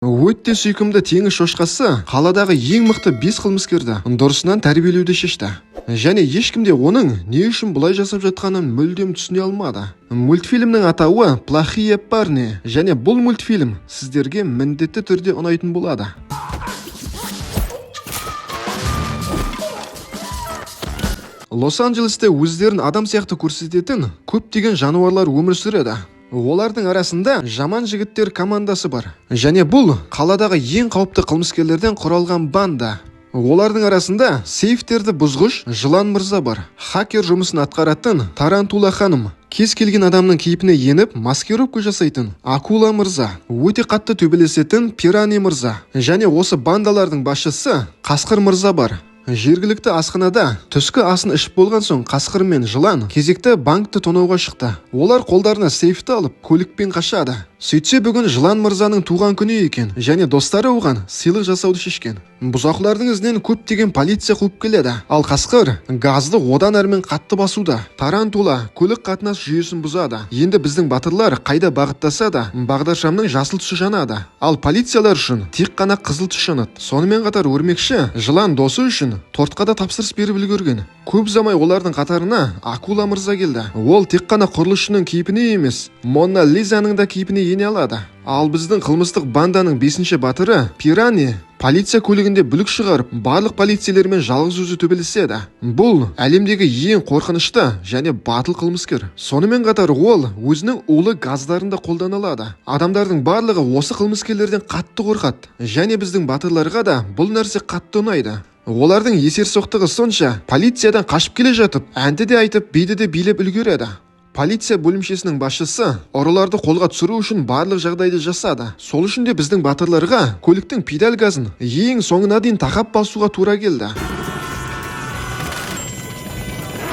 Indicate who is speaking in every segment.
Speaker 1: Өте сүйкімді теңіз шошқасы қаладағы ең мықты 5 қылмыскерді дұрысынан тәрбиелеуді шешті. Және ешкім де оның не үшін бұлай жасап жатқанын мүлдем түсіне алмады. Мультфильмнің атауы «Плохие парни», және бұл мультфильм сіздерге міндетті түрде ұнайтын болады. Лос-Анджелесте өздерін адам сияқты көрсететін көптеген жануарлар өмір сүреді. Олардың арасында жаман жігіттер командасы бар. Және бұл қаладағы ең қауіпті қылмыскерлерден құралған банда. Олардың арасында сейфтерді бұзғыш Жылан мырза бар. Хакер жұмысын атқаратын Тарантула ханым, кез келген адамның кейпіне еніп маскировка жасайтын Акула мырза, өте қатты төбелесетін Пирани мырза және осы бандалардың басшысы Қасқыр мырза бар. Жергілікті асханада түскі асын ішіп болған соң қасқыр мен жылан кезекті банкті тонауға шықты. Олар қолдарына сейфті алып, көлікпен қашады. Сөйтсе, бүгін Жылан мырзаның туған күні екен және достары оған сыйлық жасауды шешкен. Бұзақылардың ізінен көптеген полиция қуып келеді. Ал қасқыр газды одан әрмен қатты басуда. Тарантула көлік қатынас жүйесін бұзады. Енді біздің батырлар қайда бағыттаса да, бағдаршамның жасыл түсі жанады. Ал полициялар үшін тек қана қызыл түс жанады. Сонымен қатар өрмекші жылан досы үшін тортқа да тапсырыс беріп үлгерген. Көп ұзамай олардың қатарына Акула мырза келді. Ол тек қана құрылысшының кейпіне емес, Мона Лизаның да кейпіне ене алады. Ал біздің қылмыстық банданың 5-ші батыры Пирани полиция көлігінде бүлік шығарып, барлық полицейлермен жалғыз өзі төбелеседі. Бұл әлемдегі ең қорқынышты және батыл қылмыскер. Сонымен қатар ол өзінің улы газдарын да қолдана алады. Адамдардың барлығы осы қылмыскерлерден қатты қорқады. Және біздің батырларға да бұл нәрсе қатты ұнайды. Олардың есерсоқтығы сонша, полициядан қашып келе жатып, әнді де айтып, биді де билеп үлгереді. Полиция бөлімшесінің басшысы ұрыларды қолға түсіру үшін барлық жағдайды жасады. Сол үшін де біздің батырларға көліктің педаль газын ең соңына дейін тақап басуға тура келді.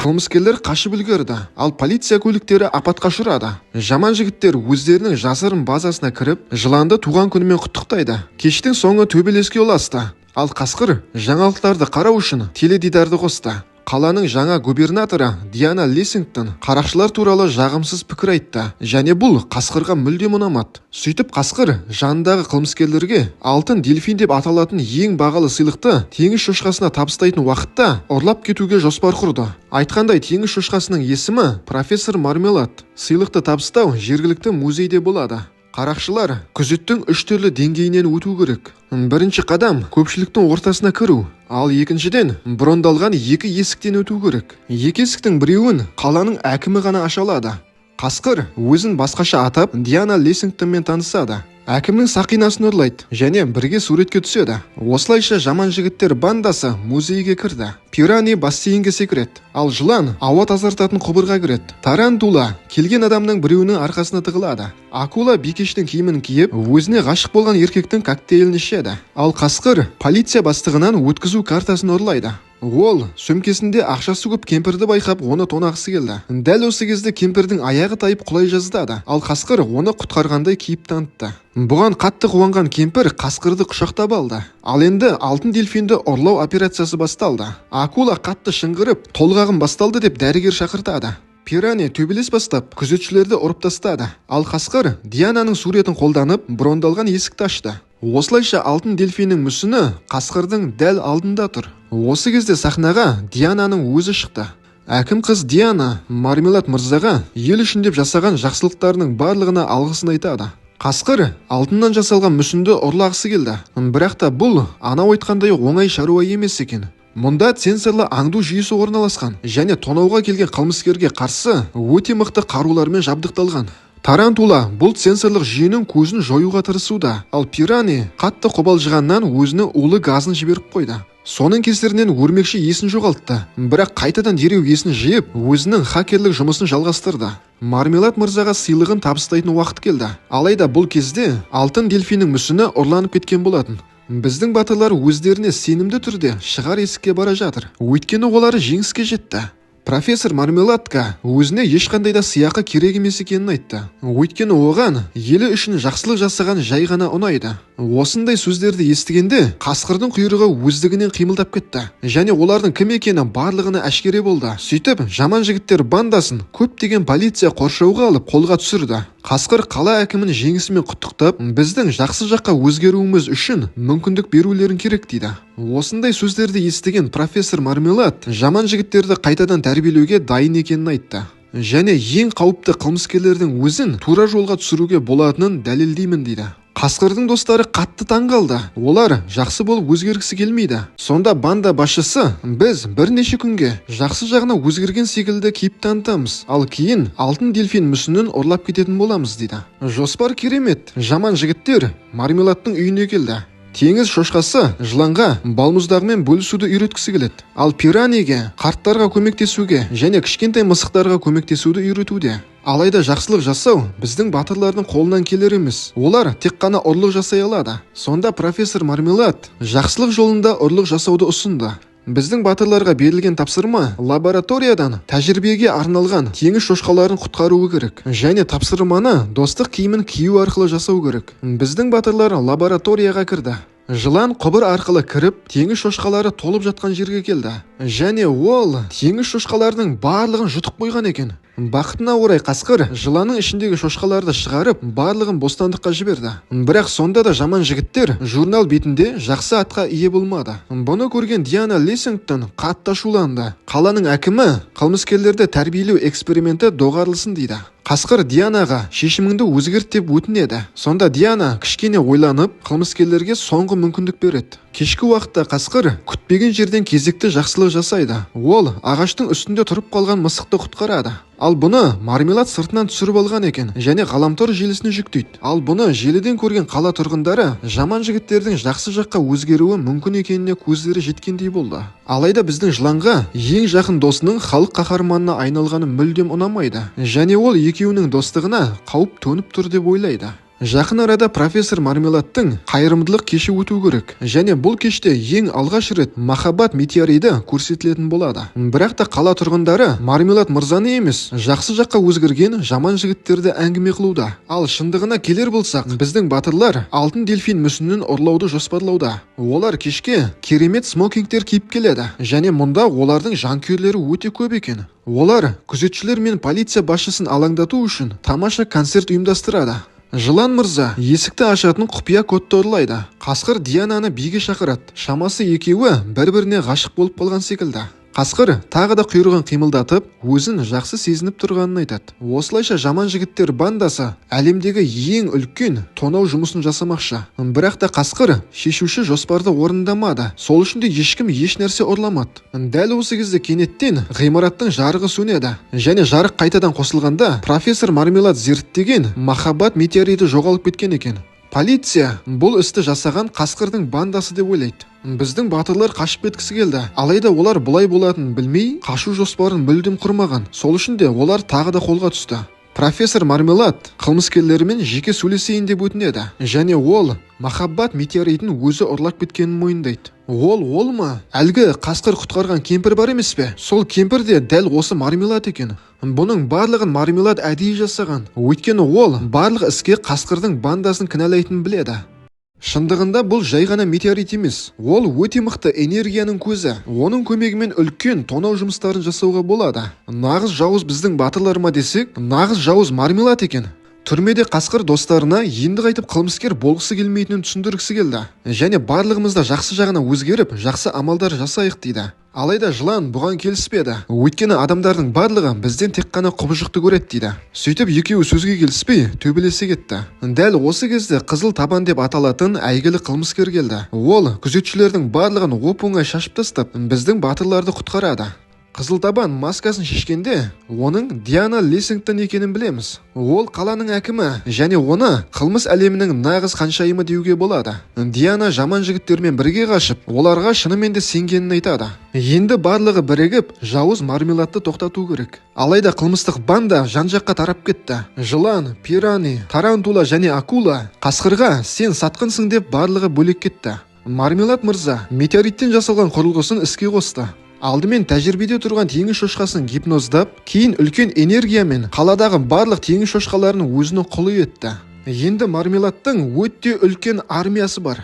Speaker 1: Қылмыскерлер қашып үлгерді, ал полиция көліктері апатқа ұшырады. Жаман жігіттер өздерінің жасырын базасына кіріп, жыланды туған күнімен құттықтайды. Кештің соңы төбелеске ұласты. Ал қасқыр жаңалықтарды қарау үшін теледидарды қосты. Қаланың жаңа губернаторы Диана Лессингтон қарақшылар туралы жағымсыз пікір айтты және бұл қасқырға мүлдем ұнамады. Сөйтіп қасқыр жанындағы қылмыскерлерге алтын дельфин деп аталатын ең бағалы сыйлықты теңіз шошқасына табыстайтын уақытта ұрлап кетуге жоспар құрды. Айтқандай, теңіз шошқасының есімі профессор Мармелад. Сыйлықты табыстау жергілікті музейде болады. Қарақшылар күзеттің үш түрлі деңгейінен өту керек. Бірінші қадам көпшіліктің ортасына кіру, ал екіншіден брондалған екі есіктен өту керек. Екі есіктің біреуін қаланың әкімі ғана аша алады. Қасқыр өзін басқаша атап, Диана Лессингтонмен танысады. Әкімнің сақинасын ұрлайды және бірге суретке түседі. Осылайша жаман жігіттер бандасы музейге кірді. Пирани бассейнге секіреді, ал жылан ауа тазартатын құбырға кіреді. Тарантула келген адамның біреуінің арқасына тығылады. Акула бикештің киімін киіп, өзіне ғашық болған еркектің коктейлін ішеді. Ал қасқыр полиция бастығынан өткізу картасын ұрлайды. Ол сөмкесінде ақшасы көп кемпірді байқап, оны тонағысы келді. Дәл осы кезде кемпірдің аяғы тайып құлай жаздады. Ал қасқыр оны құтқарғандай кейіп танытты. Бұған қатты қуанған кемпір қасқырды құшақтап алды. Ал енді алтын дельфинді ұрлау операциясы басталды. Акула қатты шыңғырып, толғағым басталды деп дәрігер шақыртады. Пирани төбелес бастап, күзетшілерді ұрып тастады. Ал қасқыр Диананың суретін қолданып, брондалған есікті ашты. Осылайша алтын дельфиннің мүсіні қасқырдың дәл алдында тұр. Осы кезде сахнаға Диананың өзі шықты. Әкім қыз Диана Мармелад мырзаға ел үшін деп жасаған жақсылықтарының барлығына алғысын айтады. Қасқыр алтыннан жасалған мүсінді ұрлағысы келді. Бірақ та бұл анау айтқандай оңай шаруа емес екен. Мұнда сенсорлы аңду жүйесі орналасқан және тонауға келген қылмыскерге қарсы өте мықты қарулармен жабдықталған. Тарантула бұл сенсорлық жүйенің көзін жоюға тырысуда, ал Пирани қатты қобалжығаннан өзінің улы газын жіберіп қойды. Соның кесірінен өрмекші есін жоғалтты, бірақ қайтадан дереу есін жиып, өзінің хакерлік жұмысын жалғастырды. Мармелад мырзаға сыйлығын табыстайтын уақыт келді. Алайда бұл кезде алтын дельфиннің мүсіні ұрланып кеткен болатын. Біздің батырлар өздеріне сенімді түрде шығар есікке бара жатыр. Өйткені олар жеңіске жетті. Профессор Мармеладка өзіне ешқандай да сыйақы керек емес екенін айтты. Өйткені оған елі үшін жақсылық жасаған жай ғана ұнайды. Осындай сөздерді естігенде қасқырдың құйрығы өздігінен қимылдап кетті. Және олардың кім екені барлығына әшкере болды. Сөйтіп, жаман жігіттер бандасын көптеген полиция қоршауға алып, қолға түсірді. Қасқыр қала әкімін жеңісімен құттықтап, біздің жақсы жаққа өзгеруіміз үшін мүмкіндік берулерің керек дейді. Осындай сөздерді естіген профессор Мармелад жаман жігіттерді қайтадан тәрбиелеуге дайын екенін айтты. Және ең қауіпті қылмыскерлердің өзін тура жолға түсіруге болатынын дәлелдеймін дейді. Қасқырдың достары қатты таң қалды. Олар жақсы болып өзгергісі келмейді. Сонда банда басшысы: біз бірнеше күнге жақсы жағына өзгерген секілді кейіп танытамыз, ал кейін алтын дельфин мүсінін ұрлап кететін боламыз дейді. Жоспар керемет. Жаман жігіттер Мармеладтың үйіне келді. Теңіз шошқасы жыланға балмұздағымен бөлісуді үйреткісі келеді. Ал пираньеге қарттарға көмектесуге және кішкентай мысықтарға көмектесуді үйретуде. Алайда жақсылық жасау біздің батырлардың қолынан келер емес. Олар тек қана ұрлық жасай алады. Сонда профессор Мармелад жақсылық жолында ұрлық жасауды ұсынды. Біздің батырларға берілген тапсырма: лабораториядан тәжірибеге арналған теңіз шошқаларын құтқаруы керек. Және тапсырманы достық киімін кию арқылы жасау керек. Біздің батырлар лабораторияға кірді. Жылан құбыр арқылы кіріп, теңіз шошқалары толып жатқан жерге келді. Және ол теңіз шошқаларының барлығын жұтып қойған екен. Бақытына орай, қасқыр жыланның ішіндегі шошқаларды шығарып, барлығын бостандыққа жіберді. Бірақ сонда да жаман жігіттер журнал бетінде жақсы атқа ие болмады. Бұны көрген Диана Лессингтон қатты ашуланды. Қаланың әкімі қылмыскерлерді тәрбиелеу эксперименті доғарылсын дейді. Қасқыр Дианаға шешіміңді өзгерт деп өтінеді. Сонда Диана кішкене ойланып, қылмыскерлерге соңғы мүмкіндік береді. Кешкі уақытта қасқыр күтпеген жерден кезекті жақсылық жасайды. Ол ағаштың үстінде тұрып қалған мысықты құтқарады. Ал бұны Мармелад сыртынан түсіріп алған екен және ғаламтор желісіне жүктейді. Ал бұны желіден көрген қала тұрғындары жаман жігіттердің жақсы жаққа өзгеруі мүмкін екеніне көздері жеткендей болды. Алайда біздің жыланға ең жақын досының халық қаһарманына айналғаны мүлдем ұнамайды. Және ол екеуінің достығына қауіп төніп тұр деп ойлайды. Жақын арада профессор Мармеладтың қайырымдылық кеші өту керек. Және бұл кеште ең алғаш рет махаббат метеориді көрсетілетін болады. Бірақ та қала тұрғындары Мармелад мырзаны емес, жақсы жаққа өзгерген жаман жігіттерді әңгіме қылуда. Ал шындығына келер болсақ, біздің батырлар алтын дельфин мүсінін ұрлауды жоспарлауда. Олар кешке керемет смокингтер киіп келеді. Және мұнда олардың жанкүйерлері өте көп екен. Олар күзетшілер мен полиция басшысын алаңдату үшін тамаша концерт ұйымдастырады. Жылан мырза есікті ашатын құпия кодты ұрлайды. Қасқыр Диананы биге шақырады. Шамасы, екеуі бір-біріне ғашық болып қалған секілді. Қасқыр тағы да құйрығын қимылдатып, өзін жақсы сезініп тұрғанын айтады. Осылайша жаман жігіттер бандасы әлемдегі ең үлкен тонау жұмысын жасамақшы. Бірақ та қасқыр шешуші жоспарды орындамады. Сол үшін де ешкім еш нәрсе ұрламады. Дәл осы кезде кенеттен ғимараттың жарығы сөнеді. Және жарық қайтадан қосылғанда профессор Мармелад зерттеген махаббат метеориті жоғалып кеткен екен. Полиция бұл істі жасаған қасқырдың бандасы деп ойлайды. Біздің батырлар қашып кеткісі келді. Алайда олар бұлай болатынын білмей, қашу жоспарын мүлдем құрмаған. Сол үшін де олар тағы да қолға түсті. Профессор Мармелад қылмыскерлермен жеке сөйлесейін деп өтінеді. Және ол махаббат метеоритін өзі ұрлап кеткенін мойындайды. Ол ма? Әлгі қасқыр құтқарған кемпір бар емес пе? Сол кемпір де дәл осы Мармелад екен. Бұның барлығын Мармелад әдейі жасаған. Өйткені ол барлық іске қасқырдың бандасын кінәлайтынын біледі. Шындығында бұл жай ғана метеорит емес. Ол өте мықты энергияның көзі. Оның көмегімен үлкен тонау жұмыстарын жасауға болады. Нағыз жауыз біздің батырлар ма десек, нағыз жауыз Мармелад екен. Түрмеде қасқыр достарына енді қайтып қылмыскер болғысы келмейтінін түсіндіргісі келді. Және барлығымыз да жақсы жағына өзгеріп, жақсы амалдар жасайық дейді. Алайда жылан бұған келіспеді. Өйткені адамдардың барлығы бізден тек қана құбыжықты көреді дейді. Сөйтіп екеуі сөзге келіспей, төбелесе кетті. Дәл осы кезде қызыл табан деп аталатын әйгілі қылмыскер келді. Ол күзетшілердің барлығын оп-оңай шашып тастап, біздің батырларды құтқарады. Қызыл табан маскасын шешкенде, оның Диана Лессингтон екенін білеміз. Ол қаланың әкімі және оны қылмыс әлемінің нағыз ханшайымы деуге болады. Диана жаман жігіттермен бірге қашып, оларға шынымен де сенгенін айтады. Енді барлығы бірігіп, жауыз Мармеладты тоқтату керек. Алайда қылмыстық банда жан-жаққа тарап кетті. Жылан, пирани, тарантула және акула қасқырға сен сатқынсың деп барлығы бөлек кетті. Мармелад мырза метеориттен жасалған құрылғысын іске қосты. Алдымен тәжірибеде тұрған теңіз шошқасын гипноздап, кейін үлкен энергиямен қаладағы барлық теңіз шошқаларын өзінің құлы етті. Енді Мармеладтың өте үлкен армиясы бар.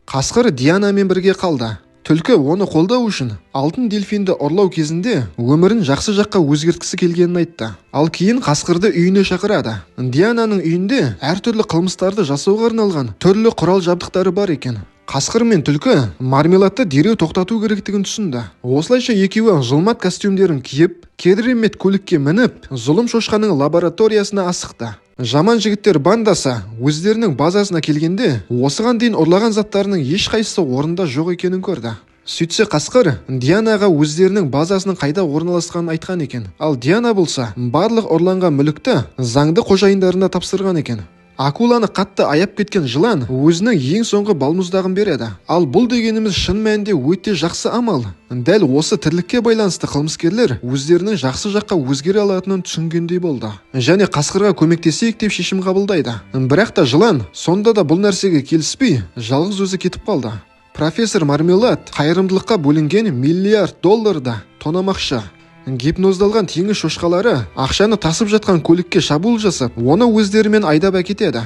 Speaker 1: Қасқыр Дианамен бірге қалды. Түлкі оны қолдау үшін алтын дельфинді ұрлау кезінде өмірін жақсы жаққа өзгерткісі келгенін айтты. Ал кейін қасқырды үйіне шақырады. Диананың үйінде әртүрлі қылмыстарды жасауға арналған түрлі құрал жабдықтары бар екен. Қасқыр мен түлкі Мармеладты дереу тоқтату керектігін түсінді. Осылайша екеуі зұлмат костюмдерін киіп, керемет көлікке мініп, зұлым шошқаның лабораториясына асықты. Жаман жігіттер бандасы өздерінің базасына келгенде, осыған дейін ұрлаған заттарының ешқайсысы орнында жоқ екенін көрді. Сөйтсе, қасқыр Дианаға өздерінің базасының қайда орналасқанын айтқан екен. Ал Диана болса, барлық ұрланған мүлікті заңды қожайындарына тапсырған екен. Акуланы қатты аяп кеткен жылан өзінің ең соңғы балмұздағын береді. Ал бұл дегеніміз шын мәнінде өте жақсы амал. Дәл осы тірлікке байланысты қылмыскерлер өздерінің жақсы жаққа өзгере алатынын түсінгендей болды. Және қасқырға көмектесейік деп шешім қабылдайды. Бірақ та жылан сонда да бұл нәрсеге келіспей, жалғыз өзі кетіп қалды. Профессор Мармелад қайырымдылыққа бөлінген миллиард долларды тонамақшы. Гипноздалған теңіз шошқалары ақшаны тасып жатқан көлікке шабуыл жасап, оны өздерімен айдап әкетеді.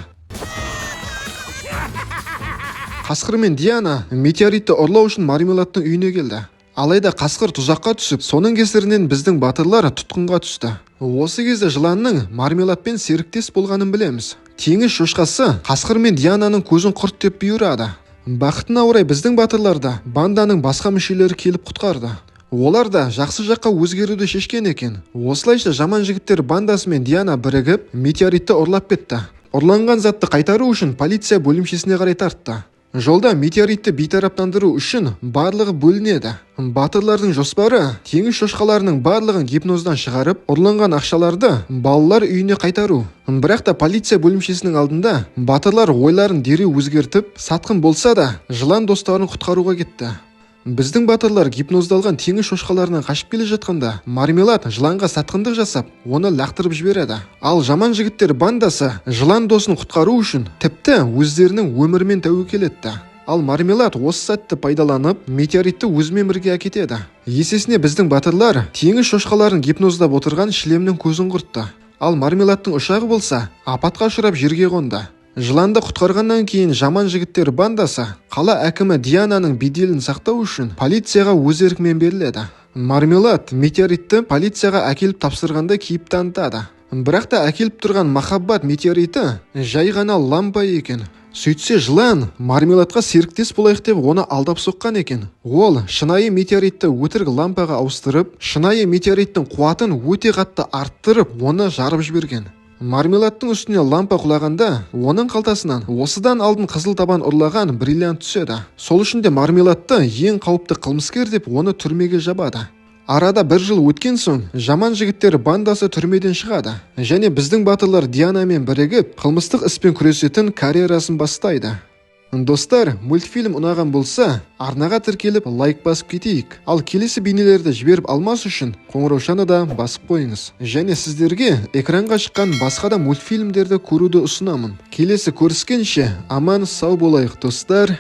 Speaker 1: Қасқыр мен Диана метеоритті ұрлау үшін Мармеладтың үйіне келді. Алайда қасқыр тұзаққа түсіп, соның кесірінен біздің батырлар тұтқынға түсті. Осы кезде жыланның Мармеладпен серіктес болғанын білеміз. Теңіз шошқасы қасқыр мен Диананың көзін құрт деп бұйырады. Бақытына орай біздің батырларды банданың басқа мүшелері келіп құтқарды. Олар да жақсы жаққа өзгеруді шешкен екен. Осылайша жаман жігіттер бандасы мен Диана бірігіп, метеоритті ұрлап кетті. Ұрланған затты қайтару үшін полиция бөлімшесіне қарай тартты. Жолда метеоритті бейтараптандыру үшін барлығы бөлінеді. Батырлардың жоспары теңіз шошқаларының барлығын гипноздан шығарып, ұрланған ақшаларды балалар үйіне қайтару. Бірақ та полиция бөлімшесінің алдында батырлар ойларын дереу өзгертіп, сатқын болса да, жылан достарын құтқаруға кетті. Біздің батырлар гипноздалған теңіз шошқаларынан қашып келе жатқанда, Мармелад жыланға сатқындық жасап, оны лақтырып жібереді. Ал жаман жігіттер бандасы жылан досын құтқару үшін тіпті өздерінің өмірімен тәуекел етті. Ал Мармелад осы сәтті пайдаланып, метеоритті өзімен бірге әкетеді. Есесіне біздің батырлар теңіз шошқаларын гипноздап отырған шлемнің көзін құртты. Ал Мармеладтың ұшағы болса, апатқа ұшырап жерге қонды. Жыланды құтқарғаннан кейін жаман жігіттер бандасы қала әкімі Диананың беделін сақтау үшін полицияға өз еркімен беріледі. Мармелад метеоритті полицияға әкеліп тапсырғандай кейіп танытады. Бірақ та әкеліп тұрған махаббат метеориті жай ғана лампа екен. Сөйтсе, жылан Мармеладқа серіктес болайық деп оны алдап соққан екен. Ол шынайы метеоритті өтірік лампаға ауыстырып, шынайы метеориттің қуатын өте қатты арттырып, оны жарып жіберген. Мармеладтың үстіне лампа құлағанда, оның қалтасынан осыдан алдын қызыл табан ұрлаған бриллиант түседі. Сол үшін де Мармеладты ең қауіпті қылмыскер деп оны түрмеге жабады. Арада бір жыл өткен соң, жаман жігіттер бандасы түрмеден шығады. Және біздің батырлар Дианамен бірігіп, қылмыстық іспен күресетін карьерасын бастайды. Достар, мультфильм ұнаған болса, арнаға тіркеліп лайк басып кетейік. Ал келесі бейнелерді жіберіп алмас үшін қоңыраушаны да басып қойыңыз. Және сіздерге экранға шыққан басқа да мультфильмдерді көруді ұсынамын. Келесі көріскенше аман сау болайық, достар.